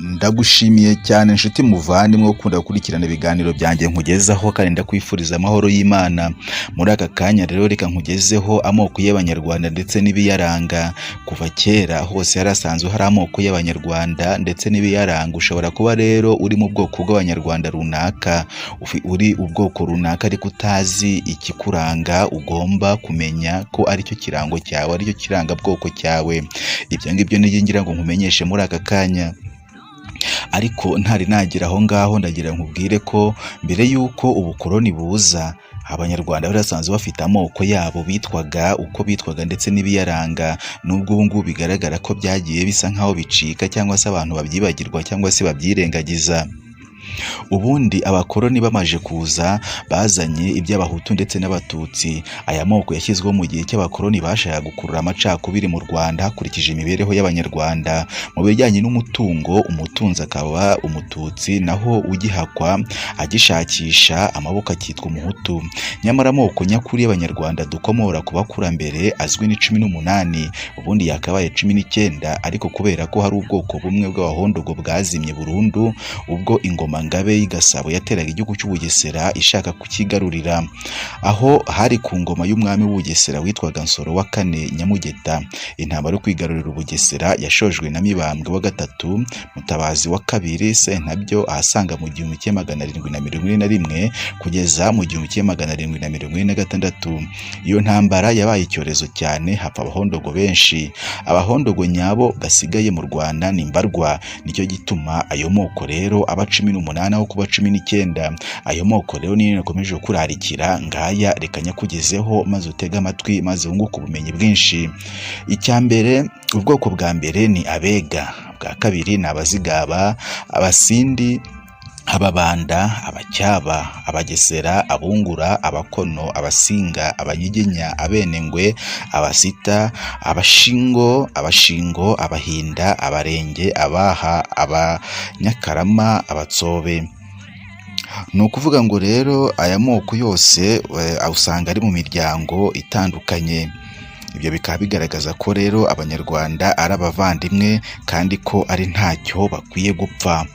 Ndagushimiye cyane nshuti muvandimwe ukunda gukurikirana ibiganiro byanjye nkugezaho, kandi ndakwifuriza amahoro y'Imana. Muri aka kanya rero reka nkugezeho amoko y'Abanyarwanda ndetse n'ibiyaranga. Kuva kera hose yari asanzwe hari amoko y'Abanyarwanda ndetse n'ibiyaranga. Ushobora kuba rero uri mu bwoko bw'Abanyarwanda runaka, uri ubwoko runaka ariko utazi ikikuranga, ugomba kumenya ko aricyo kirango cyawe, aricyo kirangabwoko cyawe. Ibyo ngibyo nibyo ngira ngo nkumenyeshe muri aka kanya. Ariko ntari nagera aho ngaho, ndagira nkubwire ko mbere y'uko ubukoloni buza, Abanyarwanda bari basanzwe bafite amoko yabo bitwaga uko bitwaga ndetse n'ibiyaranga, nubwo ubu ngubu bigaragara ko byagiye bisa nk'aho bicika cyangwa se abantu babyibagirwa cyangwa se babyirengagiza. Ubundi abakoloni bamaze kuza bazanye iby'Abahutu ndetse n'Abatutsi. Aya moko yashyizweho mu gihe cy'abakoloni bashakaga gukurura amacakubiri mu Rwanda hakurikije imibereho y'Abanyarwanda. Mu bijyanye n'umutungo, umutunzi akaba Umututsi, naho ugihakwa agishakisha amaboko akitwa Umuhutu. Nyamara amoko nyakuri y'Abanyarwanda dukomora ku bakurambere azwi ni 18, ubundi yakabaye 19, ariko kubera ko hari ubwoko bumwe bw'Abahondogo bwazimye burundu ubwo ingoma Ngabe y'i Gasabo yateraga igihugu cy'Ubugesera ishaka kukigarurira. Aho hari ku ngoma y'umwami w'Ubugesera witwaga Nsoro wa kane Nyamugeta. Intambara yo kwigarurira Ubugesera yashojwe na Mibambwe wa gatatu Mutabazi wa kabiri Sentabyo ahasaga mu 1741 kugeza mu 1746. Iyo ntambara yabaye icyorezo cyane, hapfa Abahondogo benshi. Abahondogo nyabo basigaye mu Rwanda ni mbarwa, nicyo gituma ayo moko rero aba 18 aho kuba 19. Ayo moko rero niyo nakomeje kurarikira, ngaya reka nyakugezeho maze utege amatwi maze wunguke ubumenyi bwinshi. Icya mbere, ubwoko bwa mbere ni Abega, ubwa kabiri ni Abazigaba, Abasindi, Ababanda, Abacyaba, Abagesera, Abungura, Abakono, Abasinga, Abanyiginya, Abenengwe, Abasita, Abashingo, Abashingo, Abahinda, Abarenge, Abaha, Abanyakarama, Abatsobe. Ni ukuvuga ngo rero aya moko yose usanga ari mu miryango itandukanye. Ibyo bikaba bigaragaza ko rero Abanyarwanda ari abavandimwe kandi ko ari ntacyo bakwiye gupfa.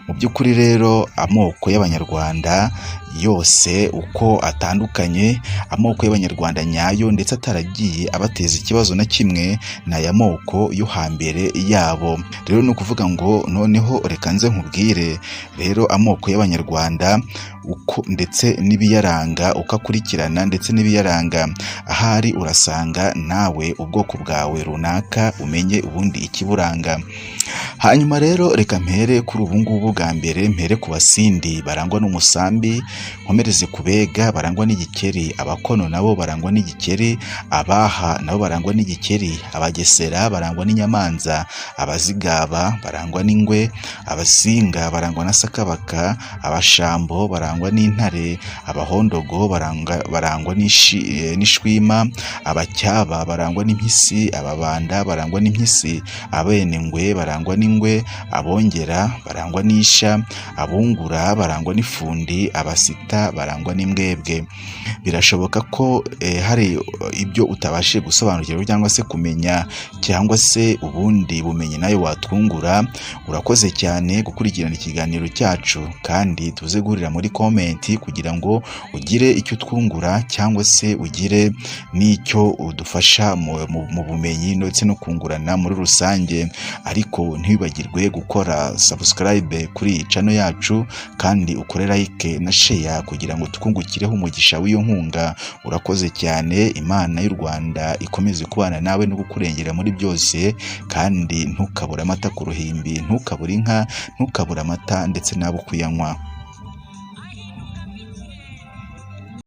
Mu by'ukuri rero amoko y'Abanyarwanda yose uko atandukanye, amoko y'Abanyarwanda nyayo ndetse ataragiye abateza ikibazo na kimwe ni aya moko yo hambere yabo. Rero ni ukuvuga ngo noneho reka nze nkubwire rero amoko y'Abanyarwanda uko ndetse n'ibiyaranga, uko akurikirana ndetse n'ibiyaranga. Ahari urasanga nawe ubwoko bwawe runaka umenye ubundi ikiburanga. Hanyuma rero reka mpere kuri ubu ngubu bwa mbere, mpere ku Basindi barangwa n'umusambi, nkomereze ku Bega barangwa n'igikeri, Abakono nabo barangwa n'igikeri, Abaha nabo barangwa n'igikeri, Abagesera barangwa n'inyamanza, Abazigaba barangwa n'ingwe, Abasinga barangwa na sakabaka, Abashambo barangwa n'intare, Abahondogo barangwa n'ishwima, Abacyaba barangwa n'impyisi, Ababanda barangwa n'impyisi, Abenengwe barangwa n'ingwe, Abongera barangwa n'isha, Abungura barangwa n'ifundi, Abasita barangwa n'imbwebwe. Birashoboka ko hari ibyo utabashije gusobanukirwa cyangwa se kumenya cyangwa se ubundi bumenyi nawe watwungura. Urakoze cyane gukurikirana ikiganiro cyacu, kandi tuze guhurira muri comment kugira ngo ugire icyo utwungura cyangwa se ugire n'icyo udufasha mu bumenyi ndetse no kungurana muri rusange. Ariko ntiwibagirwe gukora subscribe kuri iyi channel yacu, kandi ukore like na share kugira ngo twungukireho umugisha w'iyo nkunga. Urakoze cyane, Imana y'u Rwanda ikomeze kubana nawe no kukurengera muri byose, kandi ntukabure amata ku ruhimbi, ntukabure inka, ntukabure amata ndetse n'abo kuyanywa.